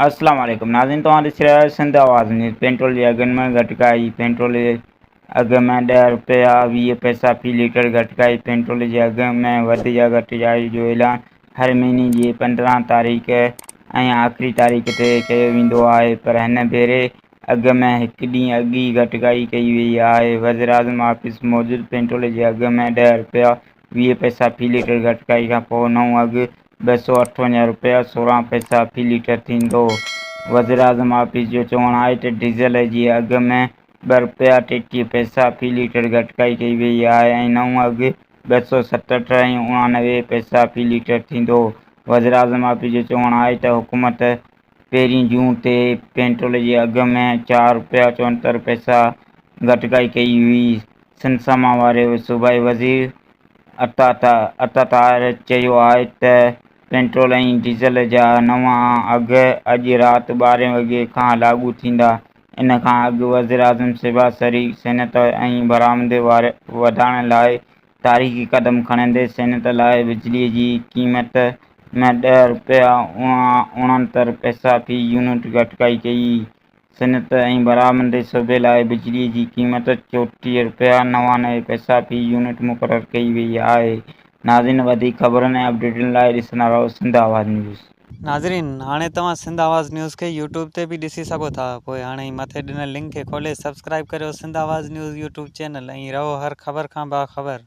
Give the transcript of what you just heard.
السلام عليڪم ناظرين توهان ڏسي رهيا آهيو سنڌ آواز نيوز. پيٽرول جي اگهن ۾ گهٽتائي، پيٽرول جي اگهه ۾ ڏهه رپيا 20 پئسا في ليٽر گهٽتائي. پيٽرول جي اگهه ۾ وڌ يا گهٽتائي جو اعلان هر مهيني جي 15 تاريخ ۽ آخري تاريخ تي ڪيو ويندو آهي، پر هن ڀيري اگهه ۾ هڪ ڏينهن اڳ ئي گهٽتائي ڪئي وئي آهي. وزيراعظم آفيس موجب پيٽرول جي اگهه ۾ ڏهه رپيا 20 پئسا في ليٽر گهٽتائي کانپوء نئون اگهه 258 رپيا 16 پئسا في ليٽر ٿيندو. وزيراعظم آفيس جو چوڻ آهي ته ڊيزل جي اگهه ۾ ٻه رپيا 33 پئسا في ليٽر گهٽتائي ڪئي وئي آهي ۽ نئون اگهه 267 ۽ 89 پئسا في ليٽر ٿيندو. وزيراعظم آفيس جو چوڻ آهي ته حڪومت پهرين جون تي پيٽرول جي اگهه ۾ چار رپيا 74 پئسا گهٽتائي ڪئي هئي. سنڌ سما واري صوبائي وزير عطا طاهر چيو آهي ته پيٽرول ۽ ڊيزل جا نوان اگهه اڄ رات 12 وڳي کان لاڳو ٿيندا. ان کان اڳ وزيراعظم شهباز شريف صنعت ۽ برآمد وڌائڻ لاء تاريخي قدم کڻندي صنعت لاء بجلي جي قيمت ۾ ڏهه رپيا 69 پئسا في يونٽ گهٽتائي ڪئي. صنعت ۽ برآمدي شعبي لاء بجلي جي قيمت 34 رپيا 99 پئسا في يونٽ مقرر ڪئي وئي آهي. ناظرين وڌيڪ خبرن ۽ اپڊيٽن لاء ڏسندا رهو سنڌ آواز نيوز. ناظرين هاڻي توهان سنڌ آواز نيوز کي يوٽيوب تي به ڏسي سگهو ٿا پوء هاڻي ئي مٿي ڏنل لنڪ کي کولي سبسڪرائيب ڪريو Sindh Awaz news YouTube channel ۽ رهو هر خبر کان باخبر.